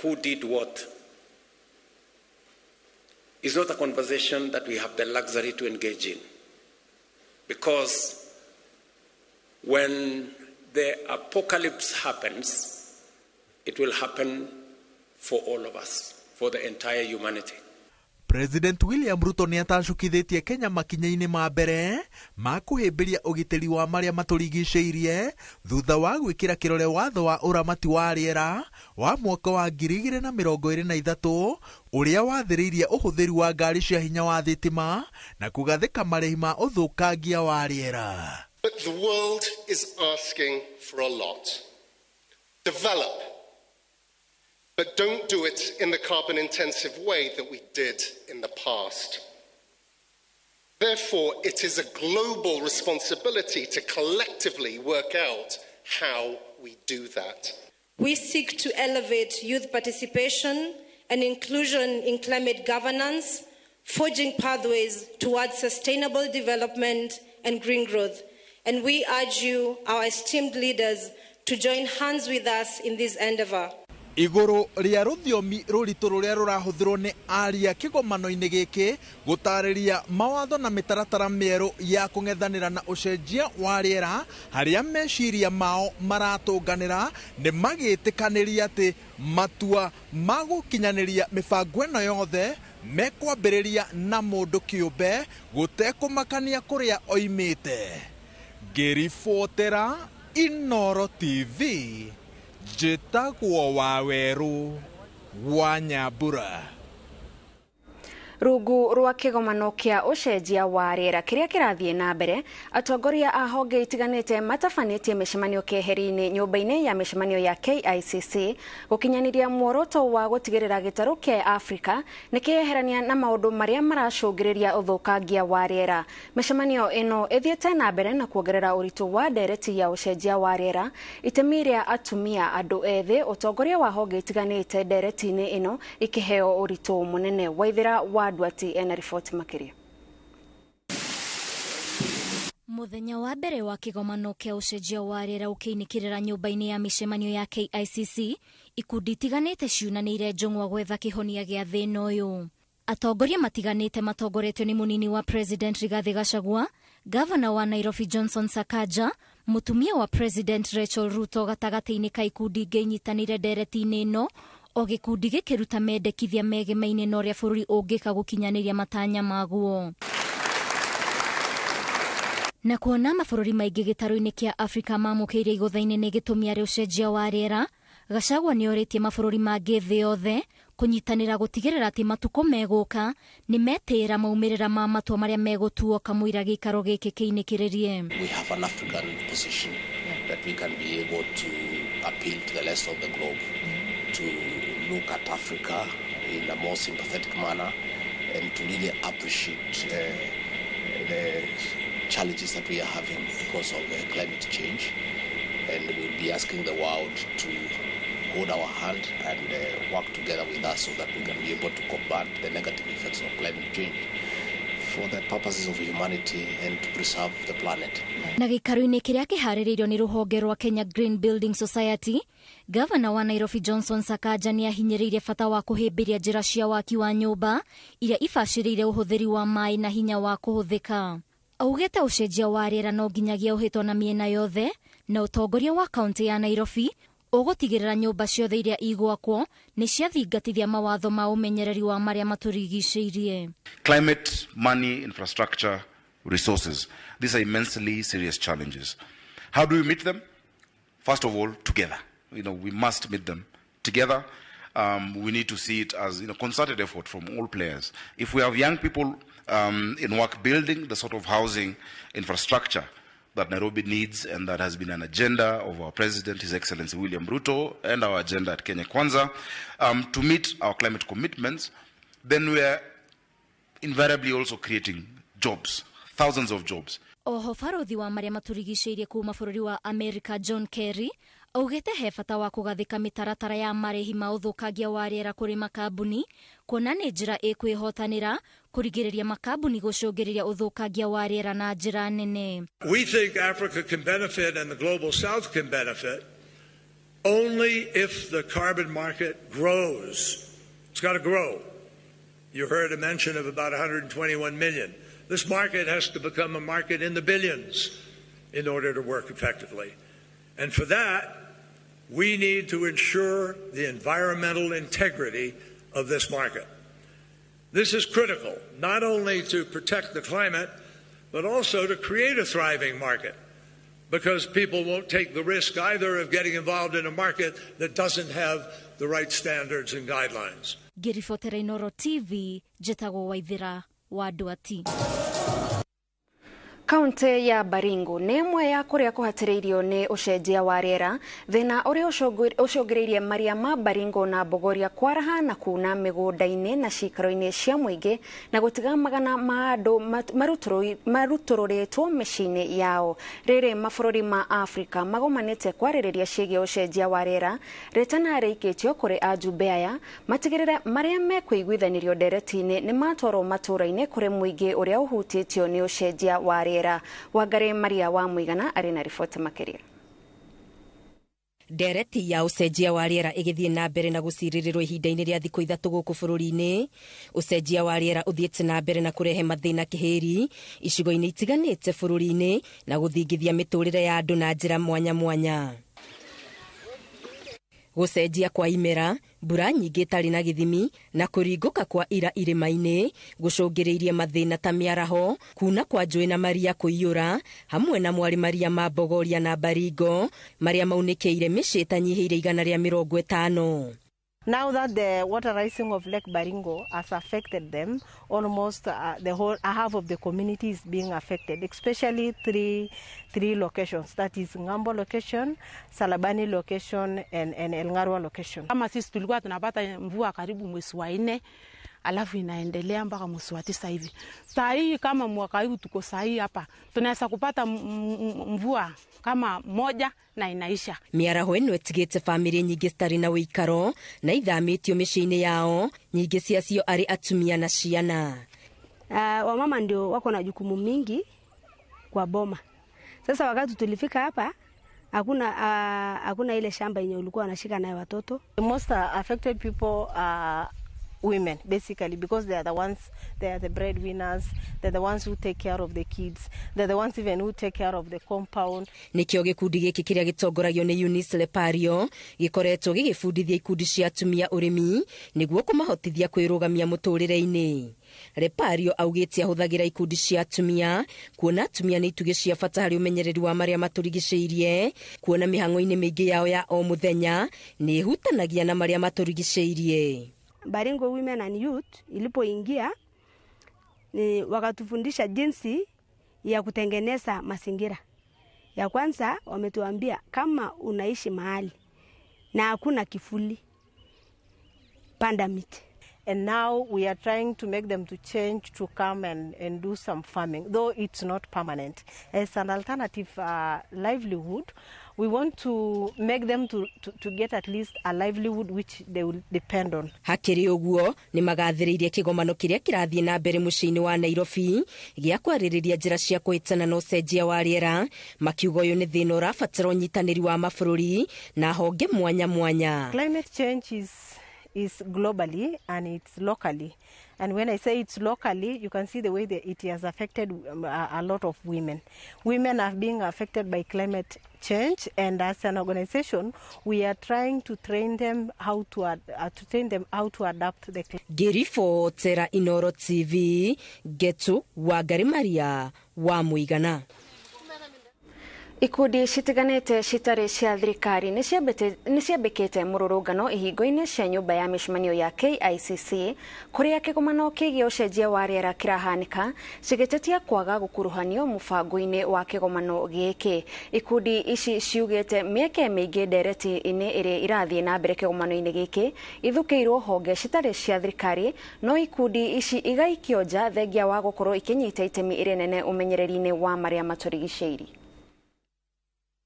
Who did what is not a conversation that we have the luxury to engage in. Because when the apocalypse happens, it will happen for all of us, for the entire humanity. President William Ruto nĩ atacũkithĩtie Kenya makinya-inĩ ma mbere ma kũhĩmbĩria ũgitĩri wa marĩa matũrigicĩirie thutha wa gwĩkĩra kĩrore watho wa ũramati wa rĩera wa mwaka wa 2023 ũrĩa wathĩrĩirie ũhũthĩri wa ngari cia hinya wa thitima na kũgathĩka marĩhi ma ũthũkangia wa rĩera. But the world is asking for a lot. Develop. But don't do it in the carbon intensive way that we did in the past. Therefore, it is a global responsibility to collectively work out how we do that. We seek to elevate youth participation and inclusion in climate governance, forging pathways towards sustainable development and green growth. And we urge you, our esteemed leaders, to join hands with us in this endeavor. Igũrũ rĩa rũthiomi rũritũ rũrĩa rũrahũthĩrwo nĩ aria kĩgomano-inĩ gĩkĩ gũtarĩria mawatho na mĩtaratara mĩerũ ya kũng'ethanĩra na ũcenjia wa rĩera harĩa meciria mao maratũnganĩra nĩ magĩtĩkanĩria atĩ matua ma gũkinyanĩria mĩbango ĩno yothe mekwambĩrĩria na mũndũ kĩũmbe gũtekũmakania kũrĩa oimĩte. Ngĩribotera Inooro TV njĩtagwo Wawerũ wa Nyambura. Rungu rwa kĩgomano kĩa ũcenjia wa rĩera kĩrĩa kĩrathiĩ na mbere, atongoria a honge itiganĩte matabanĩtie mĩcemanio keheri-inĩ nyũmba-inĩ ya mĩcemanio ya KICC gũkinyanĩria muoroto wa gũtigĩrĩra gĩtarũ kĩa Afrika nĩ kĩeherania na maũndũ marĩa maracũngĩrĩria ũthũkangia wa rĩera. Mĩcemanio ĩno ĩthiĩte na mbere na kuongerera ũritũ wa ndereti ya ũcenjia wa rĩera, itemi rĩa atumia, andũ ethĩ, ũtongoria wa honge itiganĩte ndereti-inĩ ĩno ikĩheo ũritũ mũnene. Waithĩra wa Ndwati ena riboti makĩria. Mũthenya wa mbere wa kĩgomano kĩa ũcenjia wa rĩera ũkĩinĩkĩrĩra nyũmba-inĩ ya mĩcemanio ya KICC, ikundi itiganĩte ciunanĩire njũng'wa gwetha kĩhonia gĩa thĩna ũyũ. Atongoria matiganĩte matongoretio nĩ mũnini wa President Rigathi Gachagua, Gavana wa Nairobi Johnson Sakaja, mũtumia wa President Rachel Ruto gatagatĩ-inĩ ka ikundi ingĩ inyitanĩire ndereti-inĩ ĩno, o gĩkundi gĩkĩruta mendekithia megemaine na ũrĩa bũrũri ũngĩka gũkinyanĩria matanya maguo. Na kuona mabũrũri maingĩ gĩtarũ-inĩ kĩa Afrika mamũkĩire igũtha-inĩ nĩ gĩtũmi arĩ ũcenjia wa rĩera, Gachagua nĩorĩtie mabũrũri mangĩ thĩ yothe kũnyitanĩra gũtigĩrĩra atĩ matukũ megũka nĩ metĩĩra maumĩrĩra ma matua marĩa megũtuo kamũira gĩikaro gĩkĩ kĩinĩkĩrĩrie. We have an African position that we can be able to appeal to the rest of the globe to look at Africa in a more sympathetic manner and to really appreciate the challenges that we are having because of climate change. And we'll be asking the world to hold our hand and work together with us so that we can be able to combat the negative effects of climate change for the purposes of humanity and to preserve the planet. Na gĩikaro-inĩ kĩrĩa kĩharĩrĩirio nĩ rũhonge rwa Kenya Green Building Society, Gavana wa Nairobi Johnson Sakaja nĩ ahinyĩrĩirie bata wa kũhĩmbĩria njĩra cia waki wa nyũmba iria ibacĩrĩire ũhũthĩri wa maĩ na hinya wa kũhũthĩka. Augĩte ũcenjia wa rĩera no nginyagia ũhĩtwo na mĩena yothe na ũtongoria wa kaunti ya Nairobi ũgũtigĩrĩra nyũmba ciothe iria igwakwo nĩ ciathingatithia mawatho ma ũmenyereri wa marĩa matũrigicĩirie. Climate, money, infrastructure, resources. These are immensely serious challenges. How do we meet them? First of all, together. We must meet them together. We need to see it as concerted effort from all players. If we have young people in work building the sort of housing infrastructure that Nairobi needs, and that has been an agenda of our President, His Excellency William Ruto, and our agenda at Kenya Kwanza, to meet our climate commitments, then we are invariably also creating jobs, thousands of jobs. Oho barothi wa marĩa matũrigicĩirie kuma bũrũri wa America John Kerry augĩte he bata wa kũgathĩka mĩtaratara ya marĩhi ma ũthũkangia wa rĩera kũrĩ makambuni kuona nĩ njĩra ĩkwĩhotanĩra kũrigĩrĩria makambuni gũcũngĩrĩria ũthũkangia wa rĩera na njĩra nene. We think Africa can benefit and the global south can benefit Only if the carbon market grows. It's got to grow. You heard a mention of about 121 million. This market has to become a market in the billions in order to work effectively. And for that, we need to ensure the environmental integrity of this market. This is critical, not only to protect the climate, but also to create a thriving market, because people won't take the risk either of getting involved in a market that doesn't have the right standards and guidelines. Ngĩribotera Inooro TV, njĩtagwo Waithĩra wa Ndwati. Kaunti ya Baringo nĩ ĩmwe ya kũrĩa kũhatĩrĩirio nĩ ũcenjia wa rĩera, thĩna ũrĩa ũcũngĩrĩirie maria ma Baringo na Bogoria kwaraha na kuna mĩgũnda-inĩ na ciikaro-inĩ cia mũingĩ na gũtiga magana ma andũ marutũrũrĩtwo mĩciĩ-inĩ yao. Rĩrĩ mabũrũri ma Afrika magomanĩte kwarĩrĩria ciĩgiĩ ũcenjia wa rĩera, rĩtana rĩikĩtio kũrĩ ajumbe aya matigĩrĩre marĩa mekũiguithanĩrio ndereti-inĩ nĩ matwarwo matũũra-inĩ kũrĩ mũingĩ ũrĩa ũhutĩtio nĩ ũcenjia wa rĩera. Wangari Maria wa Muigana arĩ na riboti makĩria. Ndereti ya ũcenjia wa rĩera ĩgĩthiĩ na mbere na gũcirĩrĩrwo ihinda-inĩ rĩa thikũ ithatũ gũkũ bũrũri-inĩ. Ũcenjia wa rĩera ũthiĩte na mbere na kũrehe mathĩna kĩhĩri icigo-inĩ itiganĩte bũrũri-inĩ na gũthingithia mĩtũrĩre ya andũ na njĩra mwanya mwanya. Gũcenjia kwa imera, mbura nyingĩ ĩtarĩ na gĩthimi na kũringũka kwa ira irĩma-inĩ gũcũngĩrĩirie mathĩna ta mĩaraho, kuna kwa njũĩ na maria kũiyũra, hamwe na mwarĩ maria ma Bogoria na Baringo marĩa maunĩkĩire mĩciĩ ĩtanyihĩire 150. Now that the water rising of Lake Baringo has affected them, almost the whole half of the community is being affected, especially three locations. That is Ngambo location, Salabani location, and Elngarwa location. Kama sisi tulikuwa tunapata mvua karibu mwezi wa 4, alafu inaendelea mpaka mwezi wa 9 hivi. Saa hii kama mwaka huu tuko saa hii hapa, tunaweza kupata mvua kama moja na inaisha. Mĩaraho ĩno ĩtigĩte bamĩrĩ nyingĩ citarĩ na wĩikaro na ithamĩtio mĩciĩ-inĩ yao, nyingĩ ciacio arĩ atumia na ciana. Wamama ndio wako na jukumu mingi kwa boma. Sasa wakati tulifika hapa hakuna ile shamba yenye ulikuwa unashika nayo watoto. The most affected people are women, basically, because they are the ones, they are the breadwinners, they're the ones who take care of the kids, they're the ones even who take care of the compound. Nikio gikundi giki kiria gitongoragio ni Eunice Lepario gikoretwo gigibundithia ikundi cia atumia urimi niguo kumahotithia kwirugamia muturire-ini. Lepario augite ahuthagira ikundi cia atumia kuona atumia ni itugĩ cia bata harĩ ũmenyereri wa marĩa matũrigicĩirie, kuona mĩhang'o-inĩ mĩingĩ yao ya o mũthenya nĩ ĩhutanagia na marĩa matũrigicĩirie. Baringo Women and Youth ilipoingia ni wakatufundisha jinsi ya kutengeneza mazingira. Ya kwanza wametuambia kama unaishi mahali na hakuna kifuli, panda miti. And now we are trying to make them to change to come and do some farming, though it's not permanent. As an alternative livelihood, we want to make them to get at least a livelihood which they will depend on. Hakĩrĩ ũguo nĩ magathĩrĩirie kĩgomano kĩrĩa kĩrathiĩ na mbere mũciĩ-inĩ wa Nairobi gĩa kwarĩrĩria njĩra cia kũhĩtana na ũcenjia wa rĩera, makiuga ũyũ nĩ thĩna ũrabatara ũnyitanĩri wa mabũrũri na honge mwanya mwanya. Climate change is globally and it's locally. And when I say it's locally, you can see the way that it has affected a lot of women. Women are being affected by climate change, and as an organization, we are trying to train them how to adapt the climate. Ngĩribotera Inooro TV, Getu Wangari Maria wa Muigana. Ikundi citiganĩte citarĩ cia thirikari nĩ ciambĩkĩte mũrũrũngano ihingo-inĩ cia nyũmba ya mĩcemanio ya KICC kũrĩa kĩgomano kĩgiĩ ũcenjia wa rĩera kĩrahanĩka, cigĩtetia kwaga gũkuruhanio mũbango-inĩ wa kĩgomano gĩkĩ. Ikundi ici ciugĩte mĩeke mĩingĩ ndereti-inĩ ĩrĩa irathiĩ na mbere kĩgomano-inĩ gĩkĩ ithukĩirwo honge citarĩ cia thirikari, no ikundi ici igaikio nja thengia wa gũkorwo ikĩnyita itemi rĩnene ũmenyereri-inĩ wa marĩa matũrigicĩirie.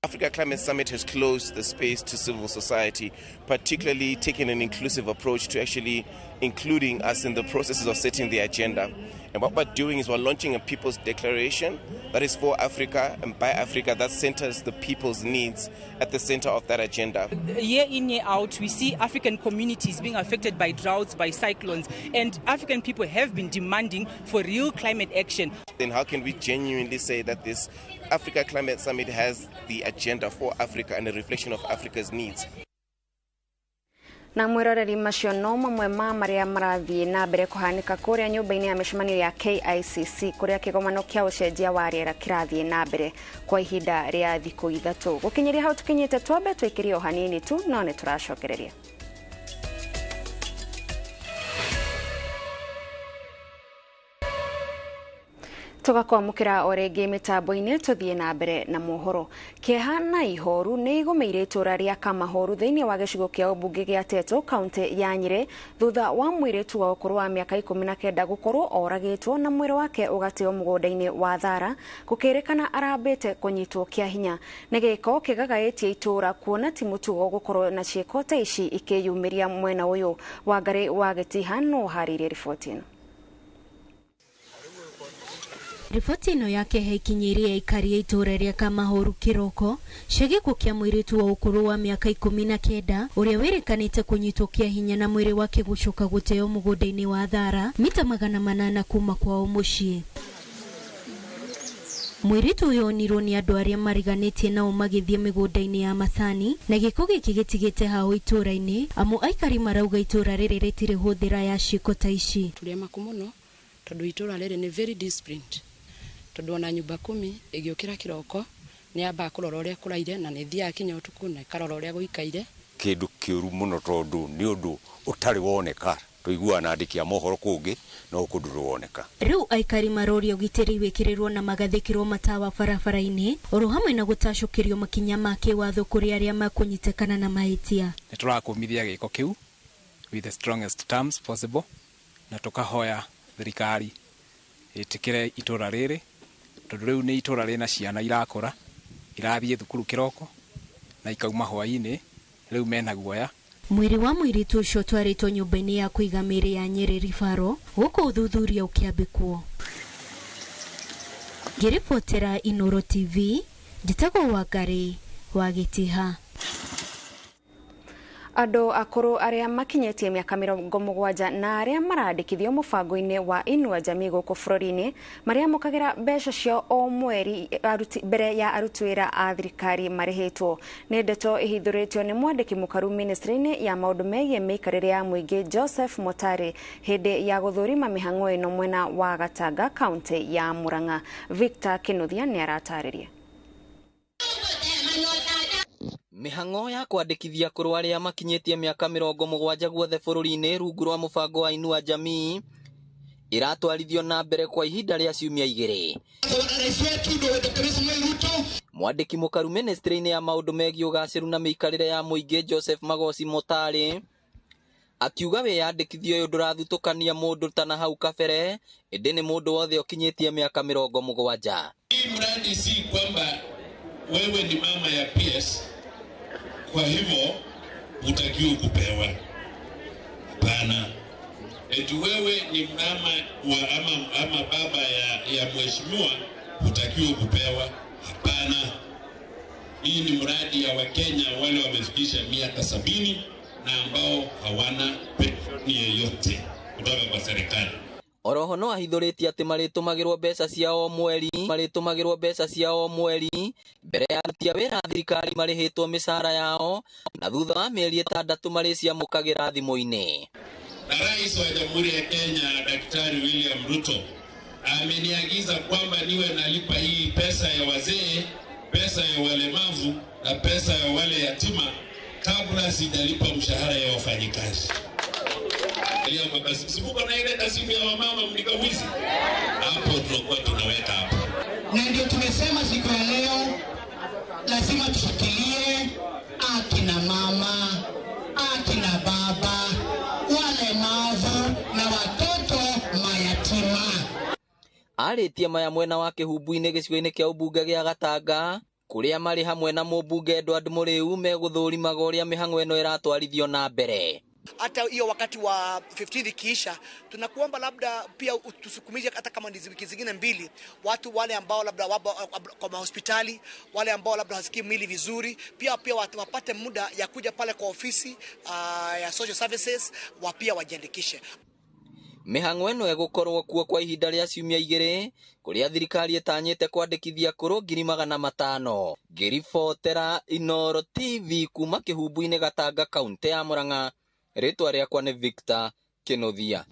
Africa Climate Summit has closed the space to civil society, particularly taking an inclusive approach to actually including us in the processes of setting the agenda. And what we're doing is we're launching a people's declaration that is for Africa and by Africa, that centers the people's needs at the center of that agenda. Year in, year out, we see African communities being affected by droughts, by cyclones, and African people have been demanding for real climate action. Then how can we genuinely say that this Africa Climate Summit has the agenda for Africa and a reflection of Africa's needs? Na mwiroreri macio no mamwe ma maria marathie na mbere kuhanika kuria nyumba-ini ya micemanio ya KICC kuria kigomano kia ucenjia wa riera kirathie na mbere kwa ihinda ria thiku 3. Gukinyiria hau tukinyite twambe twikirie o hanini tu no ni turacokereria. Tugakwamukira o rĩngĩ mĩtambo-inĩ tũthiĩ na mbere na mohoro. Kĩeha na ihoru nĩ igũmĩire itũra rĩa Kamahoru thĩinĩ wa gĩcigo kĩa ũmbunge gĩa Teto kaunti ya Nyĩrĩ thutha wa mũirĩtu wa ũkũrũ wa mĩaka 19 gũkorwo oragĩtwo na mwĩrĩ wake ũgateo mũgũnda-inĩ wa Thara gũkĩrĩkana arambĩte kũnyitwo kĩa hinya. Nĩ gĩko kĩgagaĩtie itũra kuona ti mũtugo gũkorwo na ciĩko ta ici ikĩyumĩria mwena ũyũ. Wangarĩ wa Gĩtiha no ũharĩirie riboti ĩno. Riboti ĩno ya kĩeha ikinyĩirie aikari a itũra rĩa Kamahoru kĩroko cia gĩkuũ kĩa mũirĩtu wa ũkũrũ wa mĩaka 19 ũrĩa wĩrĩkanĩte kũnyitwo kĩa hinya na mwĩrĩ wake gũcoka gũteo mũgũnda-inĩ wa Thara mita 800 kuma kwao mũciĩ. Mũirĩtu ũyũ onirwo nĩ andũ arĩa mariganĩtie nao magĩthiĩ mĩgũnda-inĩ ya macani na gĩko gĩkĩ gĩtigĩte hao itũra-inĩ amu aikari marauga itũra rĩrĩ rĩtirĩ hũthĩra ya ciĩko ta ici. Tũrĩ amaku mũno tondũ itũra rĩrĩ nĩ very disciplined, tondu ona nyumba 10 ĩgĩũkĩra kĩroko nĩ yambaga kũrora ũrĩa kũraire na nĩ ĩthiaga kinya ũtukũ na ĩkarora ũrĩa gũikaire. Kĩndũ kĩũru mũno tondũ nĩ ũndũ ũtarĩ woneka, tũiguaga na andĩki a mohoro kũngĩ no gũkũ ndũrĩ woneka. Rĩu aikari maroria ũgitĩri wĩkĩrĩrwo na magathĩkĩrwo matawa barabara-inĩ oro hamwe na gũtacũkĩrio makinya ma kĩwatho kũrĩ arĩa makũnyitĩkana na mahĩtia. Nĩ tũrakũmithia gĩko kĩu with the strongest terms possible na tũkahoya thirikari ĩtĩkĩre itũra rĩrĩ tondũ rĩu nĩ itũra rĩna ciana irakũra irathiĩ thukuru kĩroko na ikauma hwaĩ-inĩ, rĩu mena guoya. Mwĩrĩ wa mũirĩtu ũcio ũtwarĩtwo nyũmba-inĩ ya kũiga mĩĩrĩ ya Nyĩrĩ Ribaro gũkũ ũthuthuria ũkĩambĩkwo. Ngĩribotera Inoro TV, njĩtagwo Wangarĩ wa Gĩtiha. Andũ akũrũ arĩa makinyĩtie mĩaka 70 na arĩa marandĩkithio mũbango-inĩ wa Inua Jamii gũkũ bũrũri-inĩ marĩamũkagĩra mbeca ciao o mweri mbere ya aruti wĩra a thirikari marĩhĩtwo. Nĩ ndeto ĩhithũrĩtio nĩ mwandĩki mũkaru ministry-inĩ ya maũndũ megiĩ mĩikarĩre ya mũingĩ Joseph Motari hĩndĩ ya gũthũrima mĩhang'o ĩno mwena wa Gatanga kaunti ya Murang'a. Victor Kinuthia nĩ aratarĩria. Mĩhang'o ya kwandĩkithia akũrũ arĩa makinyĩtie mĩaka 70 guothe bũrũri-inĩ rungu rwa mũbango wa Inua Jamii ĩratwarithio na mbere kwa ihinda rĩa ciumia 2. Mwandĩki mũkaru ministry-inĩ ya maũndũ megiĩ ũgacĩru na mĩikarĩre ya mũingĩ Joseph Magoci Motari akiuga wĩyandĩkithia ũyũ ndũrathutũkania mũndũ ta na hau kabere ĩndĩ nĩ mũndũ wothe ũkinyĩtie mĩaka 70. Hii mradi si kwamba wewe ni mama ya PS kwa hivyo utakiwa kupewa. Hapana. Eti wewe ni mama wa ama baba ya mheshimiwa utakiwa kupewa. Hapana. Hii ni mradi ya Wakenya wale wamefikisha miaka 70 na ambao hawana penshoni yeyote kutoka kwa serikali. Oroho no ahithũrĩtie atĩ marĩtũmagĩrwo mbeca ciao o mweri marĩtũmagĩrwo mbeca ciao o mweri mbere ya aruti a wĩra a thirikari marĩhĩtwo mĩcara yao na thutha wa mĩeri 6 marĩciamũkagĩra thimũ-inĩ. Na Rais wa Jamhuri ya Kenya Daktari William Ruto ameniagiza kwamba niwe nalipa hii pesa ya wazee, pesa ya walemavu na pesa ya wale yatima kabla sijalipa mshahara ya wafanyikazi. Simuko na ile kasimu ya wamama mlikawizi hapo tunakuwa tunaweka hapo. Na ndio tumesema siku ya leo lazima tushikilie akina mama, akina baba, walemavu na watoto mayatima. Arĩtie maya mwena wa Kĩhumbu-inĩ gĩcigo-inĩ kĩa ũmbunge gĩa Gatanga Kũrĩa marĩ hamwe na mũmbunge Edward Mũrĩu megũthũrimaga ũrĩa mĩhang'o ĩno ĩratwarithio na mbere. Hata hiyo wakati wa 15 ikiisha, tunakuomba labda pia utusukumize hata kama ni wiki zingine mbili, watu wale ambao labda wapo kwa mahospitali, wale ambao labda hawasikii mwili vizuri, pia watu wapate muda ya kuja pale kwa ofisi ya social services wa pia wajiandikishe. Mĩhang'o ĩno ĩgũkorwo kuo kwa ihinda rĩa ciumia 2 kũrĩa thirikari ĩtanyĩte kwandĩkithia akũrũ 500,000. Ngĩribotera Inooro TV kuma Kĩhumbu-inĩ Gatanga, kaũntĩ ya Murang'a, rĩtwa rĩakwa nĩ Victor Kĩnuthia.